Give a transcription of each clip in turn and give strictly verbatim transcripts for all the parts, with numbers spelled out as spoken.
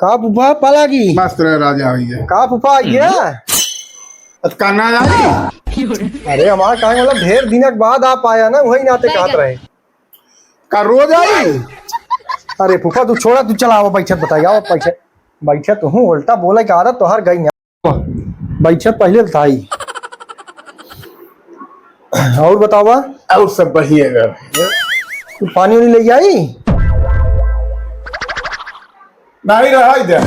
का फूफा, पालागी? मस्त रहे राजा भैया। का फूफा, आइए। हम्म। अत का ना आई? अरे, हमार कहे मतलब, ढेर दिन के बाद आप आया ना, वही नाते कहत रहे। का रोज आई? अरे फूफा, तू छोड़ा, तू चला, आवा, बैठे बताई, आवा, बैठे, बैठे। तू हूँ उल्टा बोले के आदत तोहर गई ना। बैठे पहले बताई। और बतावा? और सब बढ़िया बा। तू पानी उनी ले आई? नहीं रहा इधर।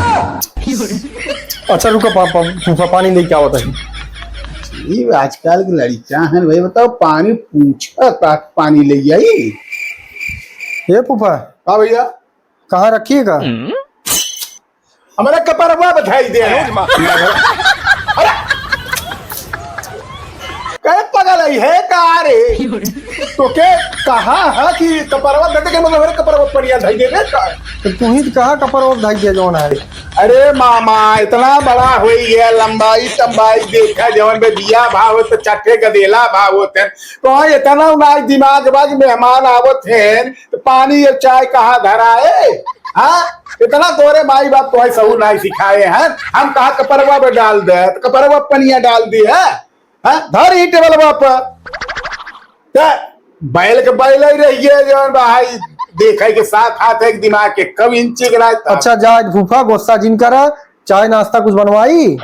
अच्छा रुको, पा-, पा-, फूफा पानी लेके आवत है। ई आजकल के लड़का है भाई, बताओ पानी पूछा का पानी ले आई? ए फूफा। हाँ भैया। कहाँ रखिएगा? हमारा कपरवा बधाई दे। अरे, कहे पगल है का रे? तो के कहा है कि कपरवा दे दे के मतलब हमारे कपरवा पनिया धई दे रे का? तो तू ही तो कहा कपरवा धई दे जौन है। अरे मामा, इतना बड़ा होई गया, लंबाई तंबाई देखा जौन बे बिया भाव तो चट्टे गदेला भाव होते हैं। तो हाँ, इतना ना दिमाग बाज मेहमान आवत हैं, तो पानी और चाय कहाँ धराए? हाँ, इतना तोरे माई बाप तोहे सहू नाई सिखाए हैं। हम कहा कपरवा में डाल दे, तो कपरवा पनिया डाल दी है। हाँ, धर ही टेबलवा पर। ते बैल के बैल ही रहिए जौन भाई, देखे के साथ हाथ एक दिमाग के कब इंची के राज। अच्छा जा फूफा, गुस्सा जिन करा, चाय नाश्ता कुछ बनवाई?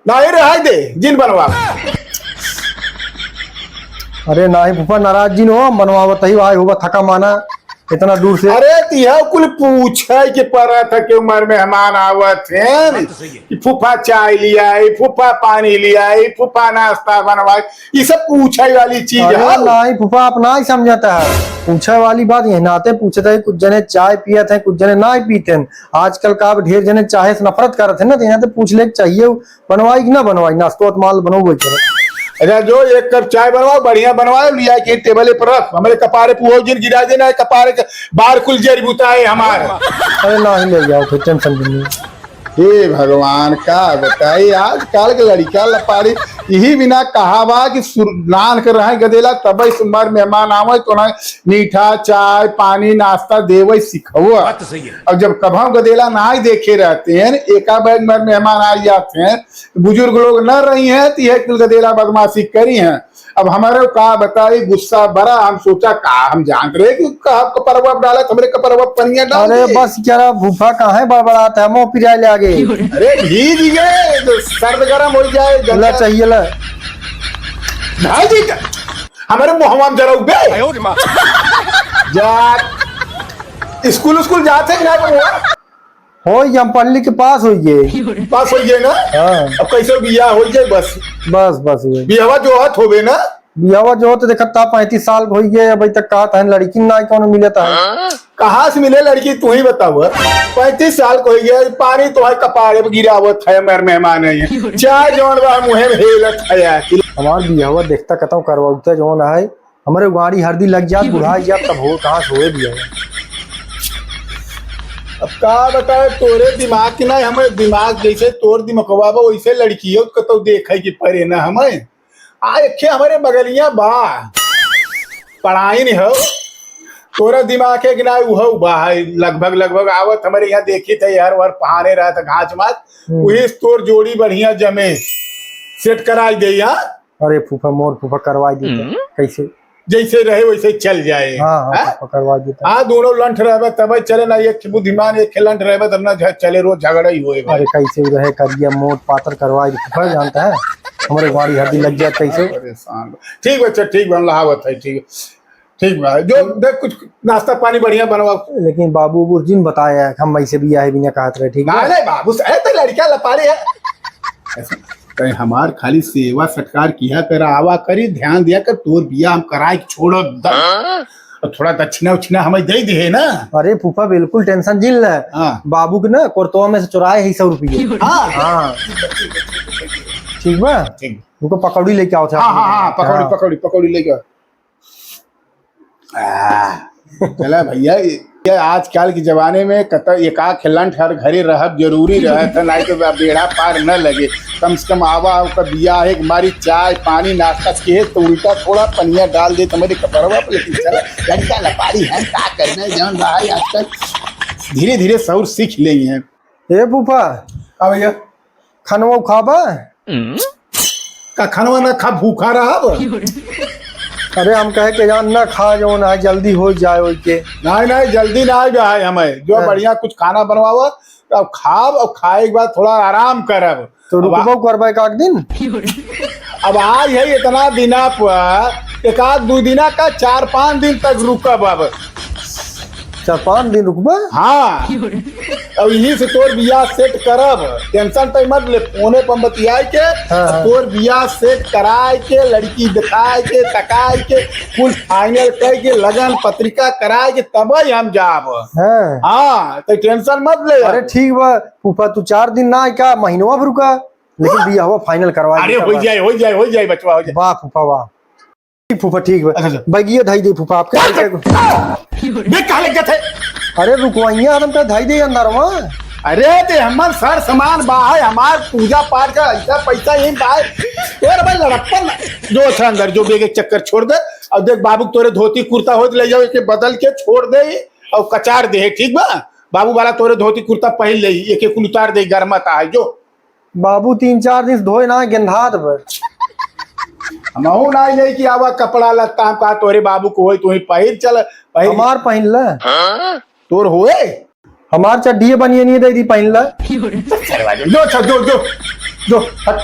नहीं रहाई दे, जिन बनवा। अरे नाही फूफा, नाराज जिन हो, हम बनवावत ही, आए हुआ थका माना इतना दूर से। अरे तिहा कुल पूछे के परत है कि उमर मेहमान आवत हैं कि फूफा चाय लियाई, फूफा पानी लियाई, फूफा नाश्ता बनवाई, ये सब पूछे वाली चीज अरे है। नाही फूफा, आप नाही समझत है। पूछे वाली बात ये नाते पूछत है, कुछ जने चाय पियत है, कुछ जने नाही पीते हैं। आजकल का अब ढेर जने चाय से नफरत करत है ना, तो यहाँ तो पूछ ले के चाहिए। बनवाई कि ना बनवाई? नाश्तो तो माल बनवाबे करे। अच्छा, जो एक कप चाय बनवाओ, बढ़िया बनवाओ, लिया के टेबल पर रख, हमरे कपारे पुआव जिन गिरा देना है, कपारे के बार कुल जरी बुताए हमार। अरे नाही ले जाओ, फिर टेंशन भी नहीं। हे भगवान, का बताई, आजकल के लड़का लपाड़ी, यही बिना कहा बा कि सुर-, नान के रहे गदेला, तब इस उम्र मेहमान आवे, तो ना मीठा, चाय, पानी, नाश्ता देवे सिखवा। बात तो सही है। अब जब कभाव गदेला ना ही देखे रहते हैं, एका बैग में मेहमान आ जाते हैं, बुजुर्ग लोग न रही हैं, तो यह कुल गदेला बदमाशी करी हैं। अब हमारे का बताई, गुस्सा बड़ा, हम सोचा का, हम जानत रहे कि का कपरवा डालत, हमरे कपरवा पनिया डाल अरे दे। बस क्या फूफा, काहे बड़बड़ात है, मुंह पिराए ले आगे। अरे भीज गए, तो सर्द गरम हो जाए, ला गंदा। चाहिए ला। भाई जी, हमारे मुहवा में जरा उबे। आयो रे माँ। जा, स्कूल, स्कूल जाते हैं कि ना बउआ? होई, हम पढ़ लिख के पास होई गए। पास होई गए ना? हाँ। अब कैसे बियाह होई जाए बस। बस, बस, वही। बियाहवा जो हाथ होबे ना? बियाहवा जो होत देखत ता पैंतीस साल होई गए, अभी तक का तहन लड़की ना कौनो मिलत है। कहाँ से मिले लड़की, तू ही बताओ। पैंतीस साल को होई गए, पानी तो है कपारे पे गिरावत है, मेरे मेहमान है ये। चाय जौन बा मुँहे में हेलत है यार। हमार बियाहवा देखता कतौ करवाउता जौन है, हमरे गाड़ी हरदी लग जात, बुढ़ाई जात, तब हो, कहाँ से होए बियाह? अब का बताए, तोरे दिमाग की ना, हमरे दिमाग जैसे तोर दिमकवा बा, वैसे लड़कियों को तो देखे की परे ना हमें। आ, एखे हमरे बगलिया बा, पढ़ाई नहीं हो, तोरा दिमाग है कि ना, उहो बा है, लगभग, लगभग आवत हमरे यहाँ देखी थे यार, वर पहाड़े रहा था घास मास, हम्म। वही तोर जोड़ी बढ़िया जमे, सेट कराई दे यहाँ। अरे फूफा, मोर फूफा करवाई देता। हम्म। कैसे? जैसे रहे वैसे चल जाए। हाँ, हाँ, हैं? फूफा करवाई देता। हाँ, दोनों लंठ रहबे तबे चले ना, एक बुद्धिमान, एक लंठ रहबे तब ना झ-, चले, रोज झगड़ा ही होए भाई। अरे कैसे रहे, करिया मोट पातर करवाई दे, फूफा जानता है, हमरे गाड़ी हड्डी लग जाए कैसे? परेशान बा। ठीक बा, अच्छा, ठीक बा, हम लहावत है, ठीक, ठीक बा। जो देख कुछ नाश्ता पानी बढ़िया बनवा। लेकिन बाबू उबू जिन बताया है, हम ऐसे भी आए बिना कहत रहे, ठीक ना है? नहीं बाबू, ऐ तो लड़का लपाड़े है। ऐसे कहीं हमार खाली सेवा सत्कार किया कर, आवा करी, ध्यान दिया कर, तोर बिया हम कराए के छोड़ो द-, हाँ? और थोड़ा दक्षिणा उक्षिणा हमें दे दे ना। अरे फूफा बिल्कुल टेंशन जिन ले। हाँ। बाबू के ना कोरतवा में से चुराए है सौ रुपये। हाँ। हाँ। ठीक बा? ठीक। उनको पकौड़ी लेके आओ थे हाँ, आप। हाँ, हाँ, पकौड़ी, हाँ। पकौड़ी, पकौड़ी लेके आओ। आ, चला भैया, ये आजकल के जमाने में कत-, एक आध लंठ हर घरे रहब जरूरी रहत है, नाहीं तो बे-, बेड़ा पार न लगे। कम से कम आवा, ओकर बियाह एक बारी चाय, पानी, नाश्ता किहे तो उल्टा थोड़ा पनिया डाल दे तुम्हारे कपड़वा पर, लेकिन चला, लड़का लपाड़ी है, का करना है, जौन रहा है आजकल। धीरे धीरे सौर सीख लेइहैं। ए फूफा, का भैया? खनवा खाबा? का खनवा ना खा, भूखा रहब? अरे हम कहे के जान ना खा, जौन है जल्दी होइ जाए ओइके। नाहीं, नाहीं, जल्दी नाहीं बा है हमें। जो हाँ। बढ़िया कुछ खाना बनवावा, अब खाब, अब खाए के बाद थोड़ा आराम करब। तो अब आ- रुकबो करबा एक आध दिन? अब आज है इतना दिना पर, एक आध दू दिना का चार पाँच दिन तक रुकब अब। चार पाँच दिन रुकबा? हाँ। अब यही से तोर बियाह सेट करब, टेंशन तो मत ले, फोने पर बतियाए के, हाँ, हाँ। तोर बियाह सेट कराए के, लड़की दिखाए के, तकाए के, कुल फाइनल कइ के, लगन पत्रिका कराए के, तब ही हम जाब। हाँ। हाँ, तो टेंशन मत ले। अरे ठीक बा फूफा, तू चार दिन ना आए का, महीनवा भर रुका, लेकिन बियाहवा फाइनल करवा अरे, देता हो बा। जाए, हो जाए, हो जाए, बचवा, हो जाए। वाह फूफा, वाह। ठीक फूफा, ठीक बा। अच्छा, अच्छा। बैगिया धई दे फूफा, आपके का लइका को। बे, कहाँ लग जाते? अरे, रुकवाइया, हम तो धई दे अंदर वहाँ। अरे, ते हमर सर समान बा है, हमार पूजा पाठ का ऐसा पैसा यहीं बा है। और भाई, लड़प्पन, जो अच्छा अंदर, जो बेग एक चक्कर छोड़ दे, और देख, बाबू तोरे धोती कुर्ता होत, ले जाओ, एके बदल के छोड़ दे, और कचार दे, ठीक बा? बाबू वाला तोरे धोती कुर्ता पहिन ले, एके कुल उतार दे, गरमात है, जो। बाबू तीन चार दिन से धोए ना, गेंधात बा। हमहू ना ले कि आवा कपड़ा लत्ता, हम कहा तोरे बाबू को होई, तू ही पहिर चल, पहिर। हमार पहिन ले। तोर होए? हमार चड्ढिए बनिए नहीं दे दी पहिन ले। सरवा जो, जो, जो, जो, जो, हट।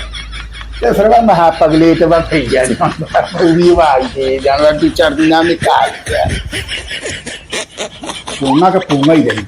ये सरवा महा पगले तो बा भैया, जानवर पूरी वाई दे, जानवर दू चार दिना में का आ गया? पूना का पूना ही रही।